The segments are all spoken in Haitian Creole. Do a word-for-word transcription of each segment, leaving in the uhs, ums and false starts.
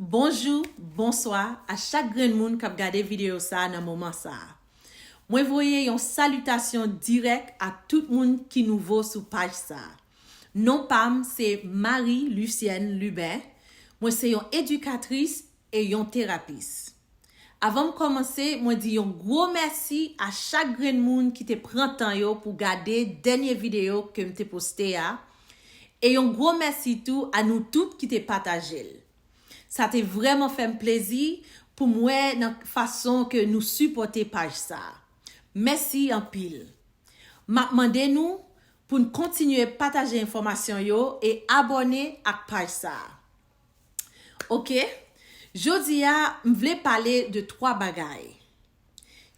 Bonjou, bonswa a chak grenn moun k ap gade videyo sa a nan moman sa a. Mwen voye yon salitasyon dirèk a tout moun ki nouvo sou paj sa a. Non pa m se Marie Lucienne Lubin. Mwen se yon edikatris e yon terapis. Avan m kòmanse, mwen di yon gwo mèsi a chak grenn moun ki te pran tan yo pou gade dènye videyo ke m te poste a, e yon gwo mèsi tou a nou tout ki te pataje l. Sa te vrèman fè m plezi pou m wè nan fason ke nou sipòte paj sa a. Mèsi anpil. M ap mande nou pou n kontinye pataje enfòmasyon yo e abòne ak paj sa a. Oke, jodi a, m vle pale de twa bagay.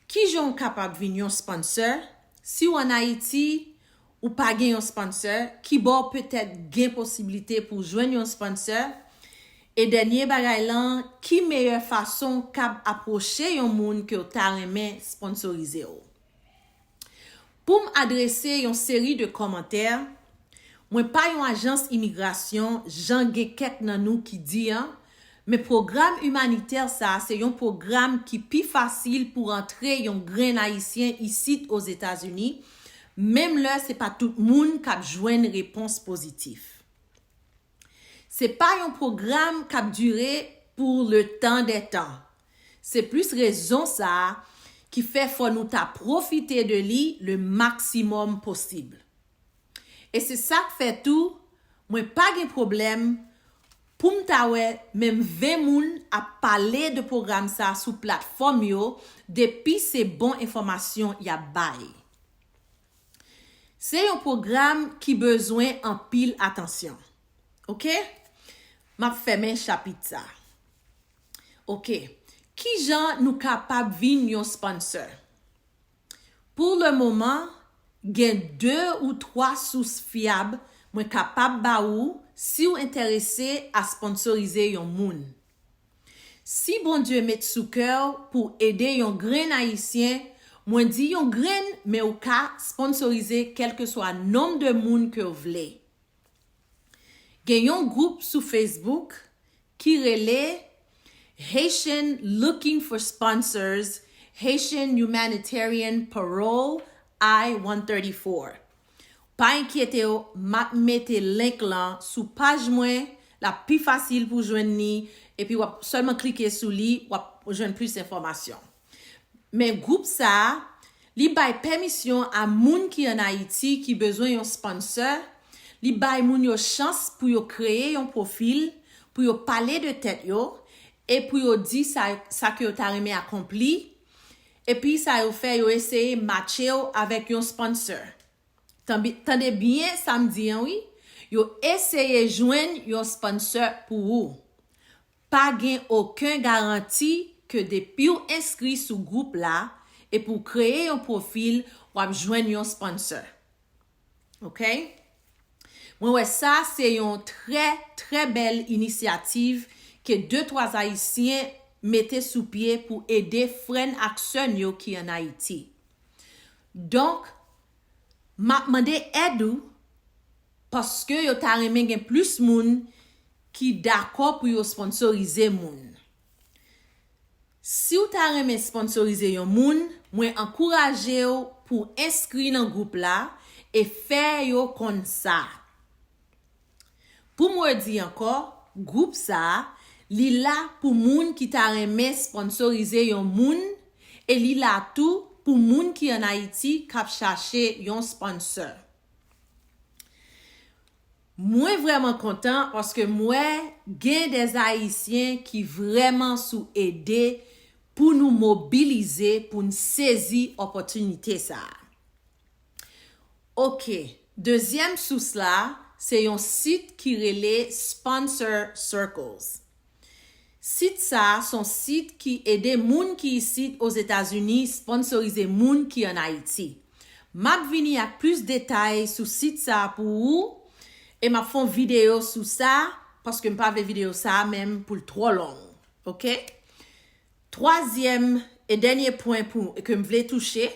Kijan w kapab vin yon sponsor? Si w ann Ayiti, ou pa gen yon sponsor, kibò w petèt gen posiblite pou w jwenn yon sponsor? E dènye bagay lan, ki meyè fason w kab apwoche yon moun ke w ta renmen sponsorize w? Pou m adrese yon seri de kòmantè, mwen pa yon ajans imigrasyon, jan gen kèk nan nou ki di an, men pwogram imanitè sa a se yon pwogram ki pi fasil pou rantre yon grenn Ayisyen isit Ozetazini, menm lè se pa tout moun k ap jwenn repons pozitif. Se pa yon pwogram k ap dire pou le tan dè tan. Se plis rezon sa a ki fè fò nou ta pwofite de li le maksimòm posib. E se sa k fè tou, mwen pa gen pwoblèm pou m ta wè menm ven moun ap pale de pwogram sa a sou platfòm yo, depi se bon enfòmasyon y ap bay. Se yon pwogram ki bezwen anpil atansyon. Oke? M ap fèmen chapit sa. Oke. Kijan nou kapab vin yon sponsor? Pou le moman, gen de ou twa sous fyab mwen kapab ba ou si w enterese a sponsorize yon moun. Si Bondye met sou kè w pou ede yon grenn Ayisyen, mwen di yon grenn, men ou ka sponsorize kèlkeswa nonb de moun ke w vle. Gen yon gwoup sou Facebook ki rele Haitian Looking for Sponsors, Haitian Humanitarian Parole I one thirty-four. Pa enkyete w, m ap mete link lan sou paj mwen, l ap pi fasil pou w jwenn li, epi w ap sèlman klike sou li, w ap jwenn plis enfòmasyon. Men gwoup sa a, li bay pèmisyon a moun ki ann Ayiti ki bezwen yon sponsor, li bay moun yo chans pou yo kreye yon pwofil, pou yo pale de tèt yo, e pou yo di sa, sa ke yo ta renmen akonpli, epi sa yo fè, yo eseye matche w avèk yon sponsor. Tanbi-, tande byen sa m di an wi, yo eseye jwenn yon sponsor pou ou. Pa gen okenn garanti ke depi w enskri sou gwoup la epi w kreye yon pwofil, w ap jwenn yon sponsor. Oke? Mwen wè sa se yon trè, trè bèl inisyativ ke de twa Ayisyen mete sou pye pou ede frè n ak sè n yo ki ann Ayiti. Donk, m ap mande èd ou paske yo ta renmen gen plis moun ki dakò pou yo sponsorize moun. Si w ta renmen sponsorize yon moun, mwen ankouraje w pou w enskri nan gwoup la e fè yo konn sa. Pou m redi ankò, gwoup sa a, li la pou moun ki ta renmen sponsorize yon moun e li la tou pou moun ki ann Ayiti k ap chache yon sponsor. Mwen vrèman kontan paske m wè gen de Ayisyen ki vrèman sou ede pou nou mobilize, pou n sezi opòtinite sa a. Oke, dezyèm sous la, se yon sit ki rele Sponsor Circles. Sit sa a se yon sit ki ede moun ki isit Ozetazini sponsorize moun ki ann Ayiti. M ap vini ak plis detay sou sit sa a pou ou e m ap fè yon videyo sou sa paske m pa vle videyo sa a menm pou l twò long. Oke? Twazyèm e dènye pwen pou, ke m vle touche,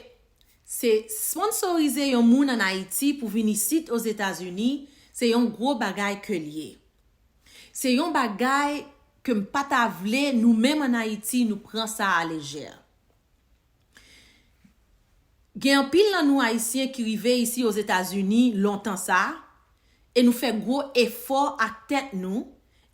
se sponsorize yon moun ann Ayiti pou vin isit Ozetazini, se yon gwo bagay ke l ye. Se yon bagay ke m pa ta vle nou menm ann Ayiti nou pran sa alejè. Gen anpil nan nou Ayisyen ki rive isi Ozetazini lontan sa, e nou fè gwo efò ak tèt nou,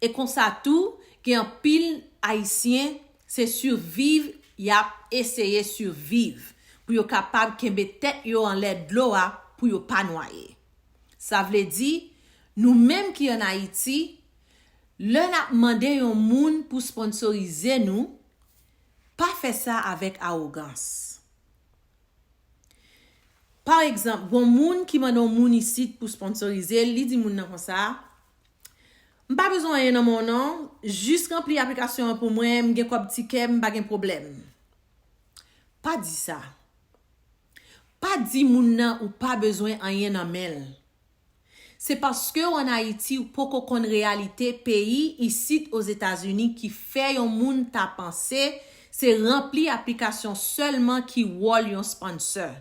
e konsa tou, gen anpil Ayisyen, se siviv y ap eseye siviv pou yo kapab kenbe tèt yo anlè dlo a pou yo pa nwaye. Sa vle di, nou menm ki ann Ayiti, lè n ap mande yon moun pou sponsorize nou, pa fè sa avèk awogans. Pa egzanp, gon moun ki mande yon moun isit pou sponsorize l, li di moun nan konsa, "M pa bezwen anyen nan men w non, jis ranpli aplikasyon an pou mwen, m gen kòb tikè, m pa gen pwoblèm." Pa di sa. Pa di moun nan ou pa bezwen anyen nan men l. Se paske w ann Ayiti ou poko konn reyalite peyi isit Ozetazini ki fè yon moun ta panse se ranpli aplikasyon sèlman ki wòl yon sponsor.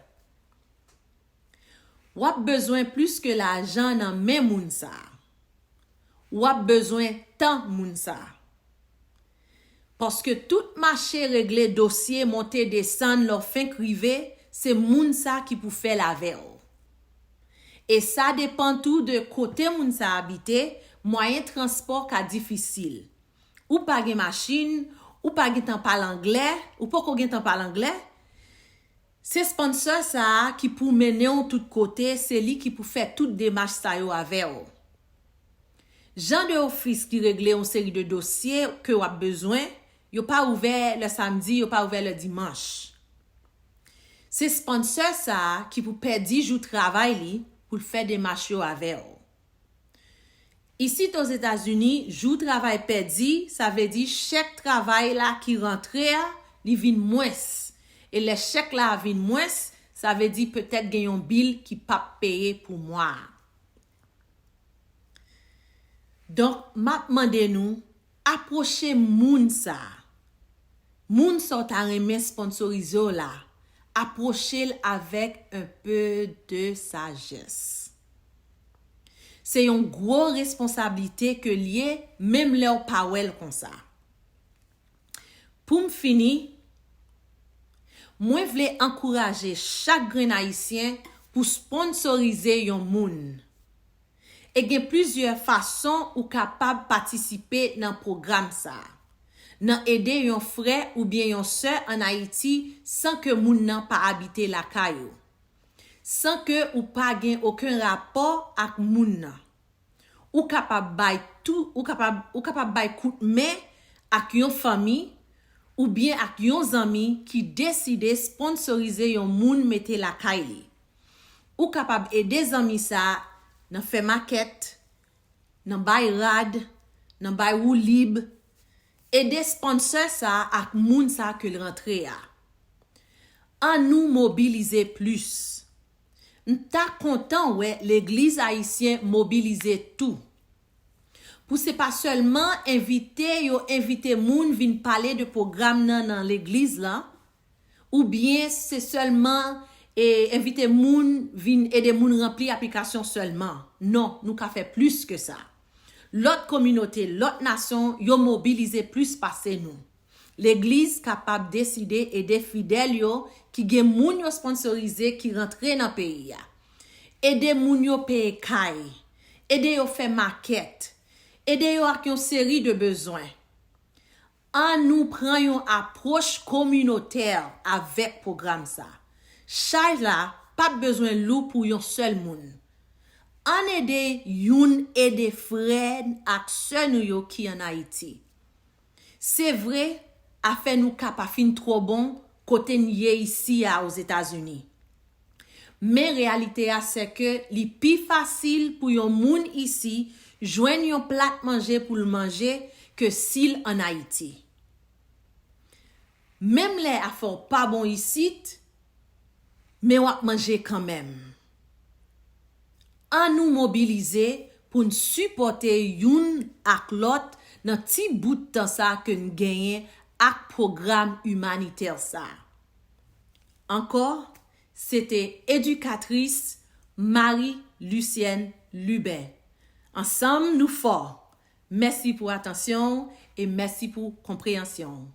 W ap bezwen plis ke lajan nan men moun sa a. W ap bezwen tan moun sa a. Paske tout mache regle dosye monte desann lè w fenk rive, se moun sa ki pou fè l avè w. E sa depann tou de kote moun sa abite, mwayen transpò ka difisil. Ou pa gen machin, ou pa gentan pale anglè, ou poko gentan pale anglè. Se sponsor sa a ki pou mennen w tout kote, se li ki pou fè tout demach sa yo avè w. Jan de ofis ki regle yon seri de dosye ke w ap bezwen, yo pa ouvè lè samdi, yo pa ouvè lè dimanch. Se sponsor sa a ki pou pèdi jou travay li pou l fè demach yo avè w. Isit Ozetazini, jou travay pèdi, sa vle di chèk travay la ki rantre a, li vin mwens. E lè chèk la vin mwens, sa vle di petèt gen yon bil ki p ap peye pou mwa a. Donk, m ap mande nou, apwoche moun sa a. Moun sa w ta renmen sponsorize w la, apwoche l avèk un peu de sagesse. Se yon gwo responsablite ke l ye, menm lè w pa wè l konsa. Pou m fini, mwen vle ankouraje chak grenn Ayisyen pou sponsorize yon moun. E gen plizyè fason ou kapab patisipe nan pwogram sa a. Nan ede yon frè oubyen yon sè ann Ayiti san ke moun nan pa abite lakay ou. San ke ou pa gen okenn rapò ak moun nan. Ou kapab bay tou, ou kapab, ou kapab bay kout men ak yon fanmi oubyen ak yon zanmi ki deside sponsorize yon moun mete lakay li. Ou kapab ede zanmi sa a nan fè makèt, nan bay rad, nan bay woulib. Ede sponsor sa a ak moun sa a ke l rantre a. An nou mobilize plis. M ta kontan wè legliz ayisyen mobilize tou. Pou se pa sèlman envite yo envite moun vin pale de pwogram nan nan legliz lan, oubyen se sèlman e envite moun vin ede moun ranpli aplikasyon sèlman. Non, nou ka fè plis ke sa. Lòt kominote, lòt nasyon, yo mobilize plis pase nou. Legliz kapab deside ede fidèl yo ki gen moun yo sponsorize ki rantre nan peyi a. Ede moun yo peye kay. Ede yo fè makèt. Ede yo ak yon seri de bezwen. An nou pran yon apwòch kominotè avèk pwogram sa. Chaj la p ap bezwen lou pou yon sèl moun. Ann ede youn ede frè ak sè nou yo ki ann Ayiti. Se vre, afè nou ka pa fin twò bon kote n ye isi a Ozetazini. Men reyalite a se ke li pi fasil pou yon moun isi jwenn yon plat manje pou l manje ke si l ann Ayiti. Menm lè afè w pa bon isit, men w ap manje kanmenm. An nou mobilize pou n sipòte youn ak lòt nan ti bout tan sa ke n genyen ak pwogram imanitè sa. Ankò, se te edikatris Marie Lucienne Lubin. Ansanm nou fò. Mèsi pou atansyon w E mèsi pou konpreyansyon w.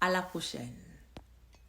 À la prochaine.